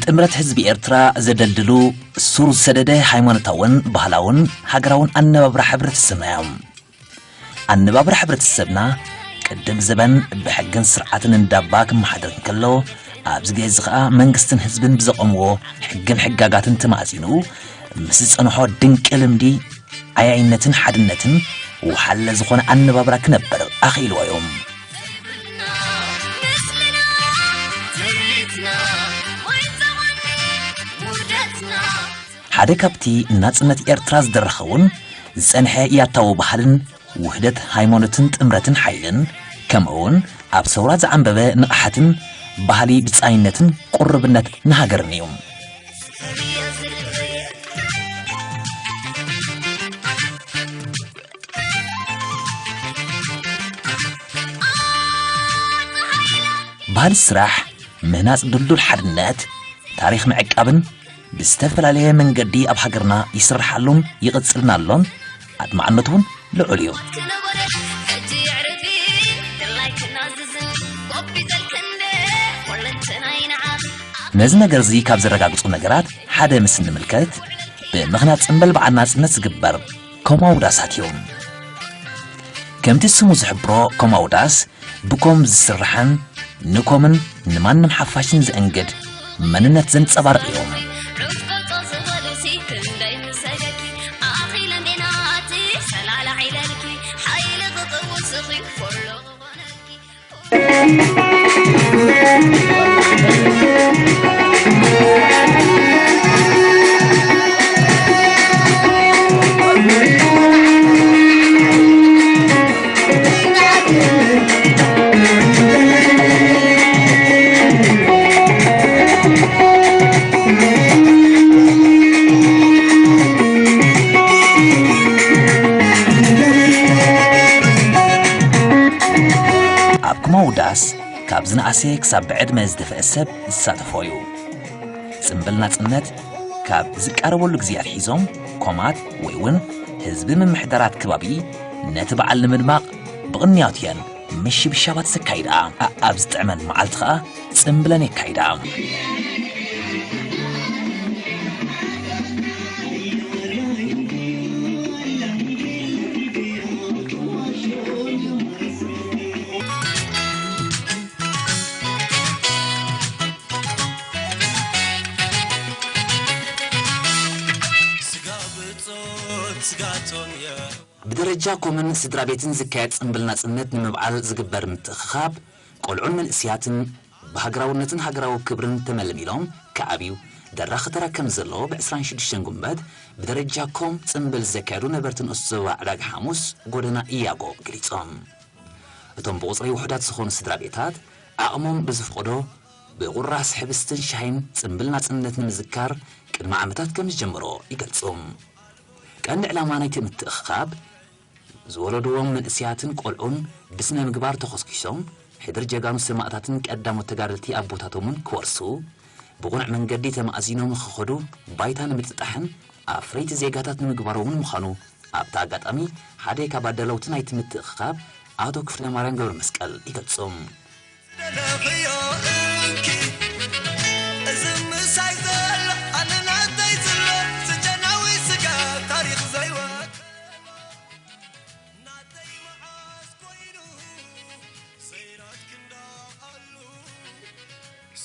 ጥምረት ህዝቢ ኤርትራ ዘደልድሉ ሱር ዝሰደደ ሃይማኖታውን ባህላውን ሃገራውን ኣነባብራ ሕብረተሰብና እዮም። ኣነባብራ ሕብረተሰብና ቅድም ዘበን ብሕግን ስርዓትን እንዳባ ክመሓደር እንከሎ፣ ኣብዚ ግዜ እዚ ኸኣ መንግስትን ህዝብን ብዘቐምዎ ሕግን ሕጋጋትን ተማእዚኑ ምስ ዝጸንሖ ድንቂ ልምዲ ዓያይነትን ሓድነትን ወሓለ ዝኾነ ኣነባብራ ክነብር ኣኽኢልዎ እዩ። ሓደ ካብቲ ናጽነት ኤርትራ ዝደረኸ እውን ዝጸንሐ ያታዊ ባህልን ውህደት ሃይማኖትን ጥምረትን ሓይልን፣ ከምኡውን ኣብ ሰውራ ዝዓንበበ ንቕሓትን ባህሊ ብጻይነትን ቁርብነት ንሃገርን እዩ። ባህሊ ስራሕ፣ ምህናጽ ድልዱል ሓድነት፣ ታሪኽ ምዕቃብን ብዝተፈላለየ መንገዲ ኣብ ሃገርና ይስርሓሉን ይቕጽልን ኣሎን፣ ኣድማዕነቱ እውን ልዑል እዩ። ነዚ ነገር እዚ ካብ ዘረጋግጹ ነገራት ሓደ ምስ እንምልከት፣ ብምኽንያት ጽምብል በዓል ናጽነት ዝግበር ኮም ኣውዳሳት እዩ። ከምቲ ስሙ ዝሕብሮ፣ ኮም ኣውዳስ ብኮም ዝስራሕን ንኮምን ንማንም ሓፋሽን ዘእንግድ መንነት ዘንጸባርቕ እዩ። ኣብ ኩማውዳስ ካብ ዝነኣሰ ክሳብ ብዕድመ ዝደፍአ ሰብ ዝሳተፎ እዩ። ጽምብል ናጽነት ካብ ዝቃረበሉ ግዜ ኣትሒዞም ኮማት ወይ እውን ህዝቢ ምምሕዳራት ከባቢ ነቲ በዓል ንምድማቕ ብቕንያት እየን ምሽብሻባት ዘካይዳ። ኣብ ዝጥዕመን መዓልቲ ኸኣ ጽምብለን የካይዳ። ብደረጃ ኮምን ስድራ ቤትን ዝካየድ ጽምብል ናጽነት ንምብዓል ዝግበር ምትእኽኻብ፣ ቆልዑን መንእስያትን ብሃገራውነትን ሃገራዊ ክብርን ተመልሚሎም ክዓብዩ ደራኺ ተራ ከም ዘለዎ ብ ዕስራን ሽዱሽተን ጉንበት ብደረጃ ኮም ጽምብል ዘካየዱ ነበርቲ ንኡስ ዞባ ዕዳጋ ሓሙስ ጎደና ኢያጎ ገሊጾም። እቶም ብቑጽሪ ውሑዳት ዝኾኑ ስድራ ቤታት ዓቕሞም ብዝፍቕዶ ብቑራስ ሕብስትን ሻሂን ጽምብል ናጽነት ንምዝካር ቅድሚ ዓመታት ከም ዝጀመሮ ይገልጹ። ቀንዲ ዕላማ ናይቲ ምትእኽኻብ ዝወለድዎም መንእስያትን ቆልዑን ብስነ ምግባር ተኾስኪሶም፣ ሕድሪ ጀጋኑ ሰማእታትን ቀዳሞት ተጋደልቲ ኣቦታቶምን ክወርሱ፣ ብቑኑዕ መንገዲ ተማእዚኖም ንኽኸዱ ባይታ ንምጥጣሕን ኣፍረይቲ ዜጋታት ንምግባሮምን ምዃኑ ኣብቲ ኣጋጣሚ ሓደ ካብ ኣዳለውቲ ናይቲ ምትእኽኻብ ኣቶ ክፍለማርያም ገብረመስቀል ይገልጹ። ደለኽዮ እንኪ፣ እዚ ምሳይ ዘሎ፣ ኣነ ናተይ ዝሎ፣ ስጀናዊ ስጋ፣ ታሪኽ ዘይወከሎ። ናተይ መዓስ ኮይኑ፣ ሰይራት ክንዳኣሉ፣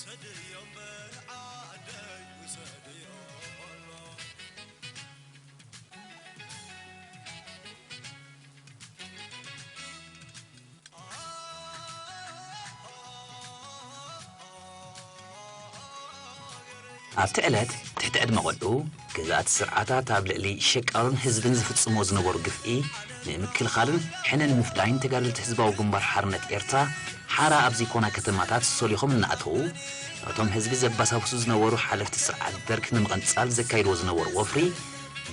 ሰደዮ እምበር ዓደይ ውሰድዮ ኣሎ። ኣብቲ ዕለት፣ ትሕቲ ዕድመ ቆልዑ፣ ገዛእቲ ስርዓታት ኣብ ልዕሊ ሸቃሎን ህዝብን ዝፍጽሞ ዝነበሩ ግፍዒ ንምክልኻልን ሕነ ንምፍዳይን ተጋደልቲ ህዝባዊ ግንባር ሓርነት ኤርትራ ሓራ ኣብ ዘይኮና ከተማታት ሰሊኾም እናኣተዉ፣ ነቶም ህዝቢ ዘባሳብሱ ዝነበሩ ሓለፍቲ ስርዓት ደርግ ንምቕንጻል ዘካይድዎ ዝነበሩ ወፍሪ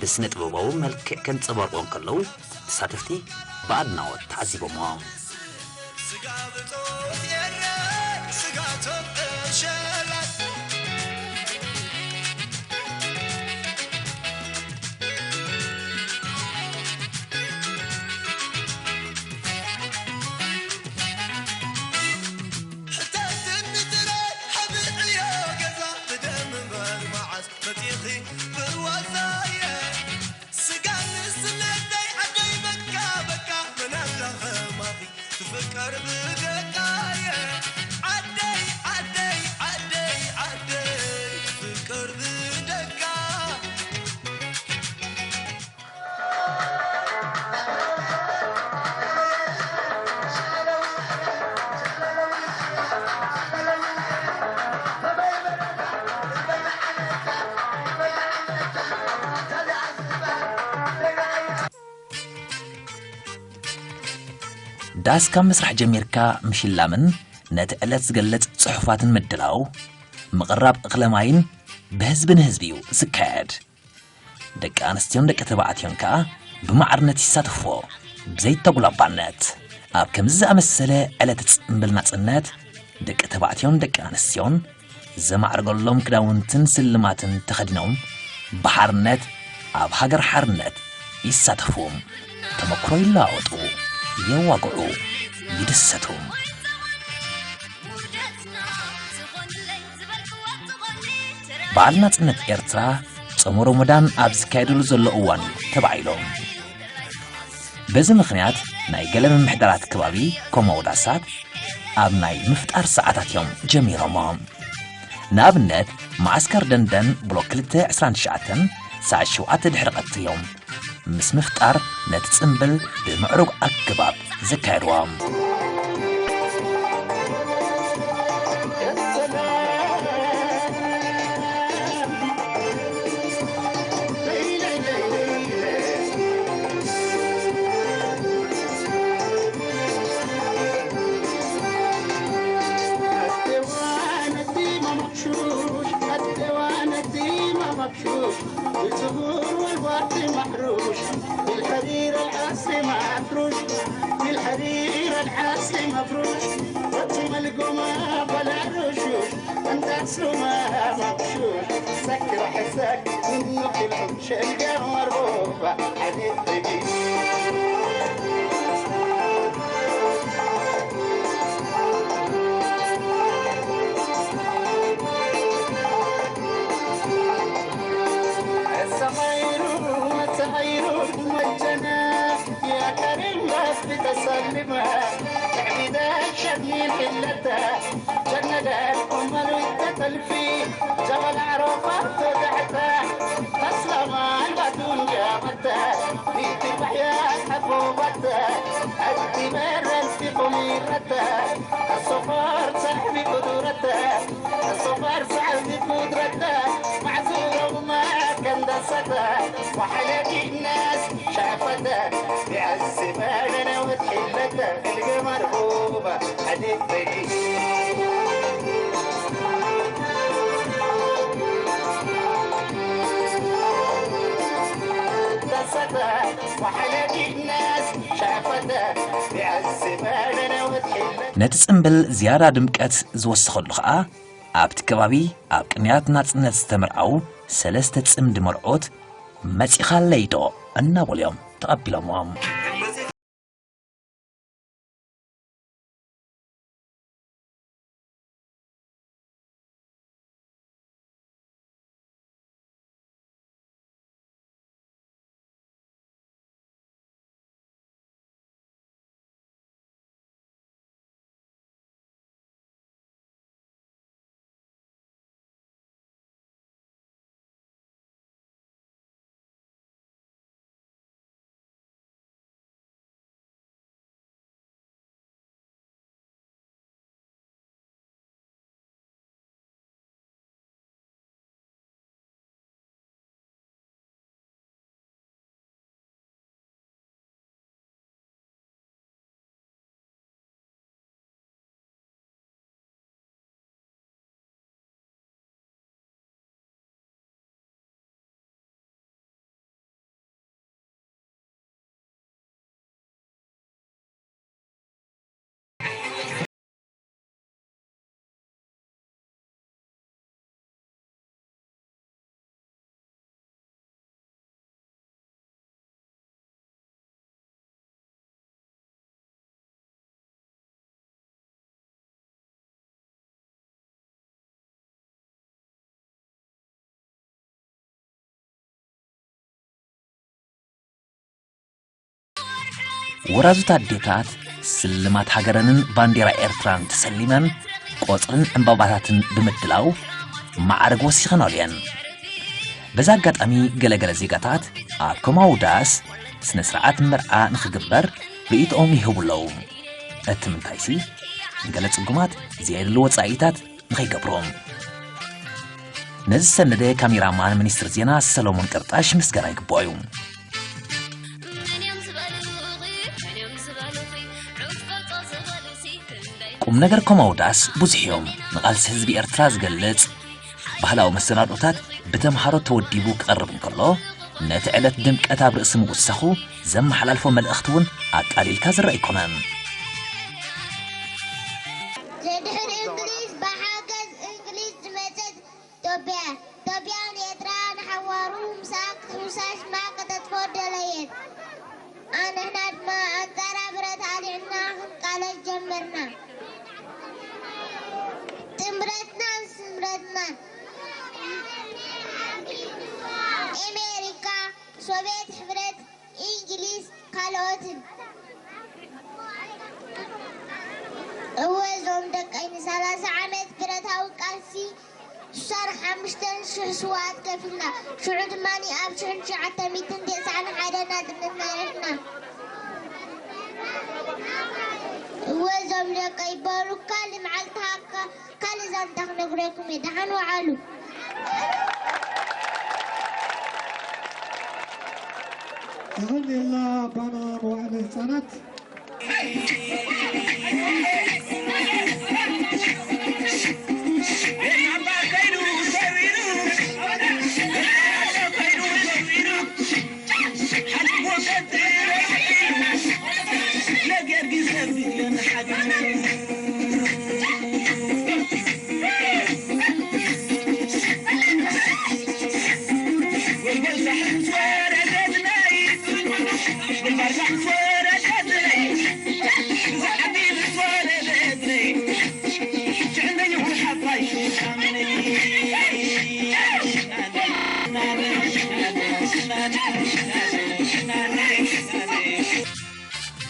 ብስነ ጥበባዊ መልክዕ ከንጸባርቑ እንከለዉ፣ ተሳተፍቲ ብኣድናቖት ተዓዚቦምዎ። ስጋ ብጾት የረ፣ ስጋቶም ዕሸላት። ሕተትኒ ጥራይ፣ ሓብእዮ ገዛ ብደም ዳስ ካብ ምስራሕ ጀሚርካ ምሽላምን ነቲ ዕለት ዝገልጽ ጽሑፋትን ምድላው፣ ምቕራብ እኽለ ማይን ብህዝቢ ንህዝቢ እዩ ዝካየድ። ደቂ ኣንስትዮን ደቂ ተባዕትዮን ከኣ ብማዕርነት ይሳተፍዎ፣ ብዘይተጉላባነት። ኣብ ከምዚ ዝኣመሰለ ዕለተ ጽምብል ናጽነት፣ ደቂ ተባዕትዮን ደቂ ኣንስትዮን ዘማዕረገሎም ክዳውንትን ስልማትን ተኸዲኖም ብሓርነት ኣብ ሃገር ሓርነት ይሳተፉ፣ ተመክሮ ይለዋወጡ፣ የዋግዑ፣ ይድሰቱ። በዓል ናጽነት ኤርትራ ጾመ ሮሞዳን ኣብ ዝካየደሉ ዘሎ እዋን እዩ ተባሂሎም። በዚ ምኽንያት ናይ ገለ ምምሕዳራት ከባቢ ኮማውዳሳት ኣብ ናይ ምፍጣር ሰዓታት እዮም ጀሚሮሞ። ንኣብነት፣ መዓስከር ደንደን ብሎክ ክልተ ዕስራን ትሽዓተን ሰዓት ሸውዓተ ድሕሪ ቀትሪ እዮም ምስ ምፍጣር ነቲ ጽምብል ብምዕሩግ ኣገባብ ዘካየድዎ። شوش، حتى وانا ديما مغشوش، بالزهور والورد محروش، بالحرير العصر مفروش، بالحرير العصر مفروش، وجه ملقومة بلا رشوش، انت سوما مغشوش، سكر حسك منه كل شلقة مربوبة. ጀነዳል ኦመሉ ይተተልፊ ጀበል ዓሮፋ ተጋዕታ ተስላማ ኣልባቱን ጃመታ ኒቲ ባሕያ ሓቦባታ ኣቲ በረን ፊኹም ይረታ ኣሶፋር ሳሕቢ ቁዱረታ ኣሶፋር ሳሕቢ ቁድረታ ማዕዙሮማ ከንደሰታ ወሓለጊ ናስ ሻፈታ ቢኣስባለነ ወትሒለታ እልገ መርሁባ ነቲ ጽምብል ዝያዳ ድምቀት ዝወሰኸሉ ኸኣ፣ ኣብቲ ከባቢ ኣብ ቅንያት ናጽነት ዝተመርዓዉ ሰለስተ ጽምዲ መርዑት፣ "መጺኻለይዶ?" እናበሉ እዮም ተቐቢሎምዎም። ወራዙት ኣዴታት ስልማት ሃገረንን ባንዴራ ኤርትራን ተሰሊመን፣ ቆጽልን ዕምባባታትን ብምድላው ማዕርግ ወሲኸናሉ እየን። በዚ ኣጋጣሚ ገለገለ ዜጋታት ኣብ ኮማዊ ዳስ ስነ ስርዓት መርዓ ንኽግበር ርእይቶኦም ይህቡ ኣለዉ። እቲ ምንታይሲ፣ ንገለ ጽጉማት ዘየድሊ ወጻኢታት ንኸይገብሩ። ነዚ ዝሰነደ ካሜራማን ሚኒስትር ዜና ሰሎሞን ቅርጣሽ ምስጋና ይግብኦ እዩ። ቁም ነገር ኮማውዳስ ብዙሕ እዮም። ንቓልሲ ህዝቢ ኤርትራ ዝገልጽ ባህላዊ መሰናድኦታት ብተምሃሮ ተወዲቡ ክቐርብ እንከሎ፣ ነቲ ዕለት ድምቀት ኣብ ርእሲ ምውሳኹ ዘመሓላልፎ መልእኽቲ እውን ኣቃሊልካ ዝረኣ ኣይኮነን። ድሕሪ እንግሊዝ ብሓገዝ እንግሊዝ ዝመጸት ኢትዮጵያ፣ ኢትዮጵያን ኤርትራን ሓዋሩ ምሳእ ክትውሳስማ ከተጥፍኦ ደለየት። ኣንሕና ድማ ኣንጻራ ብረት ኣልዒልና ክንቃለስ ጀመርና። ጥምረትናን ስምረትናን፣ ኣሜሪካ፣ ሶቪየት ሕብረት፣ እንግሊዝ፣ ካልኦትን። እወ፣ እዞም ደቀይ ንሰላሳ ዓመት ብረታዊ ቃልሲ ሽሳን ሓሙሽተን ሽሕ ስውኣት ከፊልና። ሽዑ ድማ ኣብ ሽሕን ትሽዓተ ሚእትን ተስዓን ሓደን ናጽነት መሪሕና። እወ፣ እዞም ደቀይ በሉ፣ ካልእ መዓልቲ ሃካ ካልእ ዛንታ ክነግረኩም እየ። ደሓን ወዓሉ። የቐንየልና ኣባና መዋዕለ ህፃናት።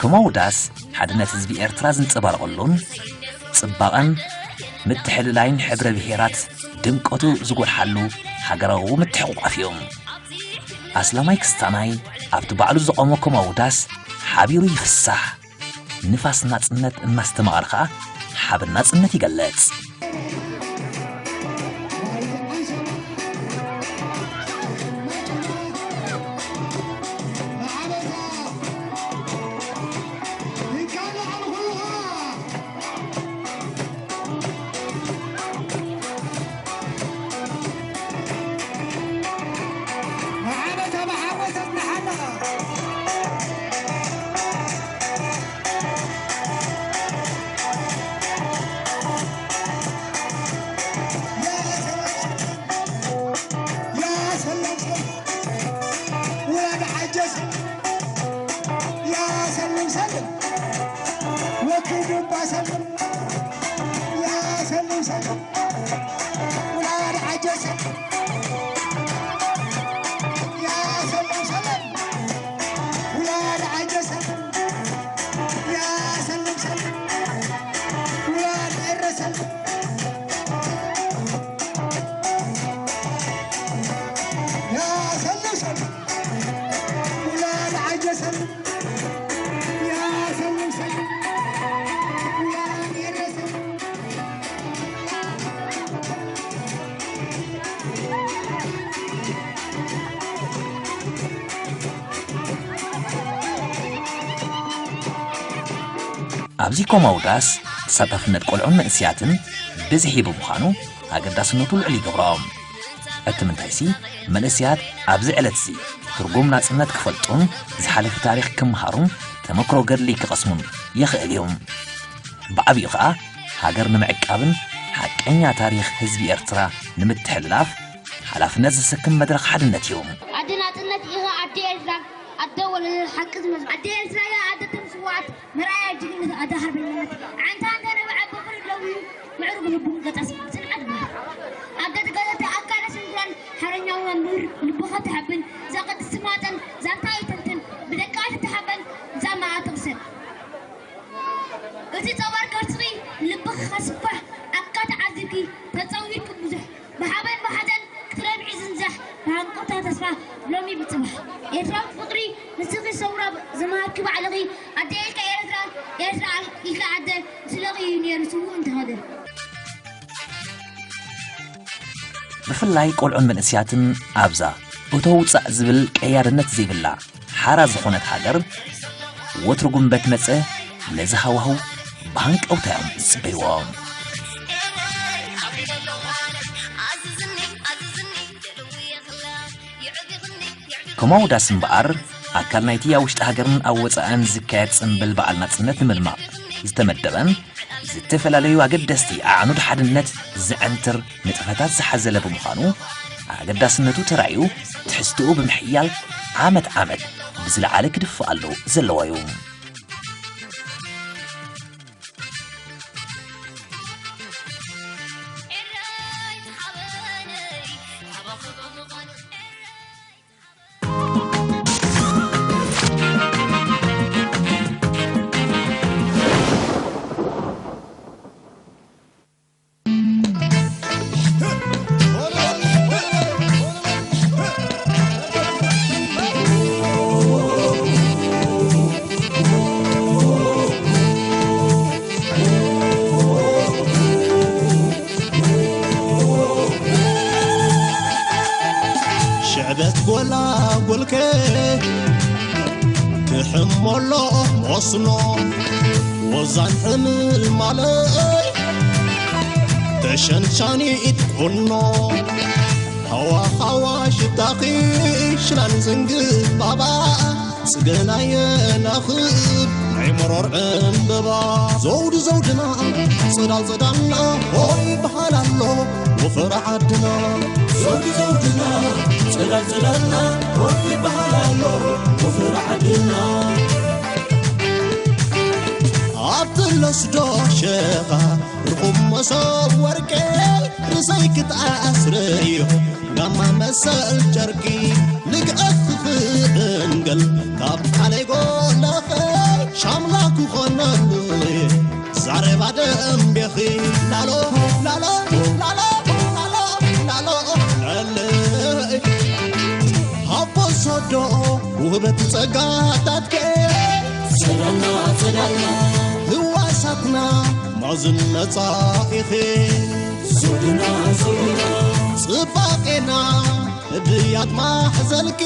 ከማውዳስ ሓድነት ህዝቢ ኤርትራ ዝንጸባረቐሉን ጽባቐን ምትሕልላይን ሕብረ ብሄራት ድምቀቱ ዝጎልሓሉ ሃገራዊ ምትሕቑቋፍ እዩ። ኣስላማይ ክስታናይ ኣብቲ ባዕሉ ዝቖሞ ከማውዳስ ሓቢሩ ይፍሳሕ። ንፋስ ናጽነት እናስተማቐረ ኸኣ ሓበን ናጽነት ይገልጽ። ኣብዚ ኮማውዳስ ተሳታፍነት ቆልዑን መንእስያትን ብዝሒ ብምዃኑ ኣገዳስነቱ ልዑል ይገብሮ። እቲ ምንታይሲ መንእስያት ኣብዚ ዕለትዚ ትርጉም ናጽነት ክፈልጡን ዝሓለፈ ታሪኽ ክምሃሩን ተመክሮ ገድሊ ክቐስሙን የኽእል እዩ። ብዓብዩ ኸኣ ሃገር ንምዕቃብን ሓቀኛ ታሪኽ ህዝቢ ኤርትራ ንምትሕልላፍ ሓላፍነት ዘሰክም መድረኽ ሓድነት እዩ። ኣደ ናጽነት ኢኻ ኣደ ኤርትራ ኣደ ወለለ ሓቂ ዝመዝ ኣደ ኤርትራ እያ ኣደ ተምስዋዕት መርኣያ ጅግንነት ኣደ ሓርበኛነት ዓንታ እንተ ነብዐ በኽሪ ለውዩ ምዕሩግ ልቡ ገጻስ ጽንዓት ብላ ኣደ ትገዘተ ኣካለ ስንኩላን ሓረኛውያን ምሁር ልብኻ ትሓብን እዛ ቅድስቲ ማጠን ዛንታ ይተንትን ብደቃ ትተሓበን ዛማኣ ትቕሰን እቲ ጸዋር ከርስኺ ልብኺ ከስፋሕ ኣካ ተዓዚብኪ ተጸዊርኪ ብዙሕ ብሓበን ብሓዘን ክትረብዒ ዝንዛሕ ብሃንቆታ ተስፋ ሎሚ ብጽባሕ ኤርትራዊ ፍቕሪ ንስኺ ሰውራ ዝመሃርኪ ባዕልኺ ኣደ ኢልካ ኤርትራ ኤርትራ ኢልካ ኣደ ምስለኺ እዩ ነይሩ ስዉእ እንተኸደ ብፍላይ ቆልዑን መንእስያትን ኣብዛ እቶ ውጻእ ዝብል ቀያድነት ዘይብላ ሓራ ዝኾነት ሃገር ወትሩ ጉንበት መጸ ነዚ ሃዋህው ብሃንቀውታ እዮም ዝጽበይዎ። ከም ኣውዳስ እምበኣር፣ ኣካል ናይቲ ኣብ ውሽጢ ሃገርን ኣብ ወጻእን ዝካየድ ጽምብል በዓል ናጽነት ንምድማቕ ዝተመደበን ዝተፈላለዩ ኣገደስቲ ኣዕኑድ ሓድነት ዘዐንትር ንጥፈታት ዝሓዘለ ብምዃኑ፣ ኣገዳስነቱ ተራእዩ ትሕዝትኡ ብምሕያል ዓመት ዓመት ብዝለዓለ ክድፋኣሉ ዘለዎ እዩ። ሽዕበት ጎላጎልከ ክሕመሎ መስኖ፣ ወዛን ሕምልማለይ ተሸንሻኒት ቁኖ፣ ሃዋ ሃዋ ሽታኺ ሽላን ዝንግባባ፣ ጽገና የናኽብ ናይ መሮር ዕምበባ። ዘውዲ ዘውድና፣ ጽላል ጽላልና ሆይ በሃል ኣሎ ወፈራ ዓድና። ዘውዲ ዘውድና፣ ጽላል ጽላልና ሆይ በሃል ኣሎ ወፈራ ዓድና። ኣብቲ ለስዶ ሸኻ ርኹብ መሶብ ወርቂ ርእሰይ ክትኣስርዮ ጋማ መሰል ጨርቂ ልግኣት ክፍእንገል ካብ ሓለይ ጎለኸ ሻምላ ክኾነሉ ዛረባ ደንቤኺ ላሎ ላሎ ላሎ ላሎ ላሎ ላሎ ላሎ ሃቦ ሰዶ ውህበት ጸጋታትከ ጸዳልና ጸዳልና ህዋሳትና ማዝን መጻኢኺ ዞድና ዞድና ጽባቄና ህድያት ማሕዘልኪ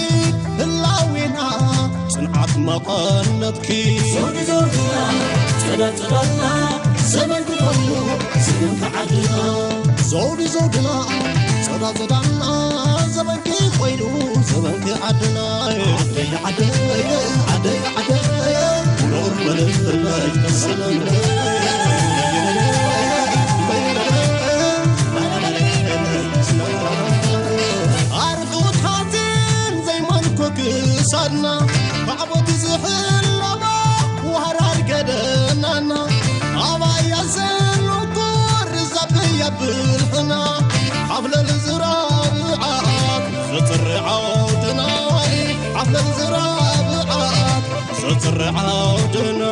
ህላዌና ጽንዓት መቐነትኪ ዞዲ ዞድና ጸዳ ጸዳልና ዘመን ክኾኑ ዘመን ከዓድና ዞዲ ዞድና ጸዳ ጸዳና ዘመንኪ ኮይኑ ዘመንኪ ዓድና ዓደይ ዓደይ ዓደይ ዓደይ ኖር በለለይ ሰላም ኣርዑታትን ዘይመልኮ ክሳድና ማዕበቲ ዝሕለማ ዋህራር ገደናና ኣባያ ዘንኩር ዛብያ ብልሕና ሓፍለል ዝራብዓት ዘጽሪ ዓውድናይ ሓፍለል ዝራብዓት ዘጽሪ ዓውድና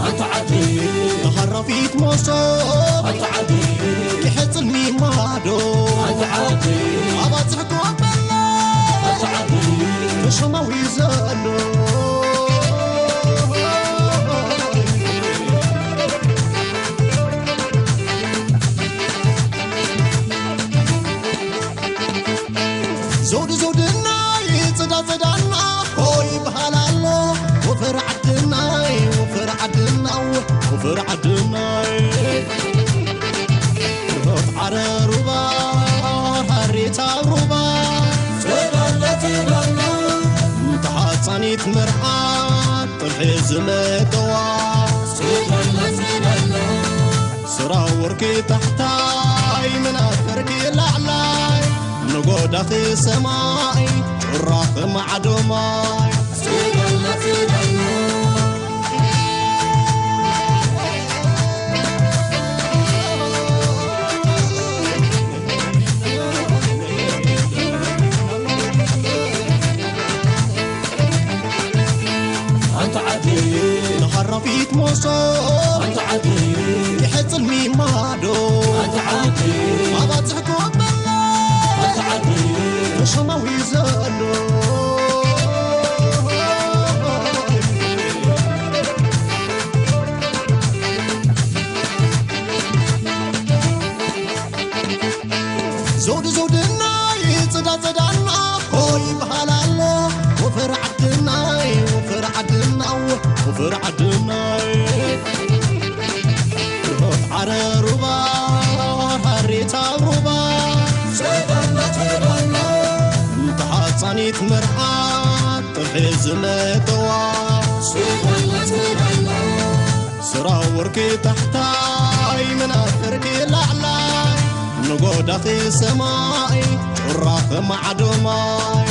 ኣንታ ዓዲ ተሃራፊት መሶብ ኣንታ ዓዲ ይሕጽል ሚማዶ ኣንታ ዓዲ ኣባጽሕኩ ኣበላ ኣንታ ዓዲ ተሸማዊ ዘሎ ዘውዲ ዘውድናይ ጽዳ ጽዳና ሆይ በሃል ኣሎ ወፈር ዓድናይ ወፈር ዓድና ወፈር ዓድናይ ርሆት ዓረ ሩባ ሃሪታ ሩባ ጽዳለ ጽዳና ተሓጻኒት መርዓት ጥርሒ ዝመተዋ ጽዳለ ጽዳና ስራ ወርቂ ታሕታይ መናፈርኪ ላዕላይ ንጎዳኺ ሰማይ ጭራኺ ማዕዶ ማይ ኣንታ ዓዲ ንሃራፊት መሶብ ኣንታ ዓዲ ይሕጽል ሚማዶ ኣንታ ዓዲ ኣባጽሕኮ በላ ኣንታ ዓዲ ተሸማዊ ዘሎ ርዓድናይ ርሆት ዓረሩባ ሃሪታ ሩባ እንተሓፃኒት መርዓት ጥርሒ ዝመጠዋ ስራ ወርቂ ታሕታይ መናፍርቂ ላዕላይ ንጎዳኺ ሰማይ ጩራኺ ማዕዶማይ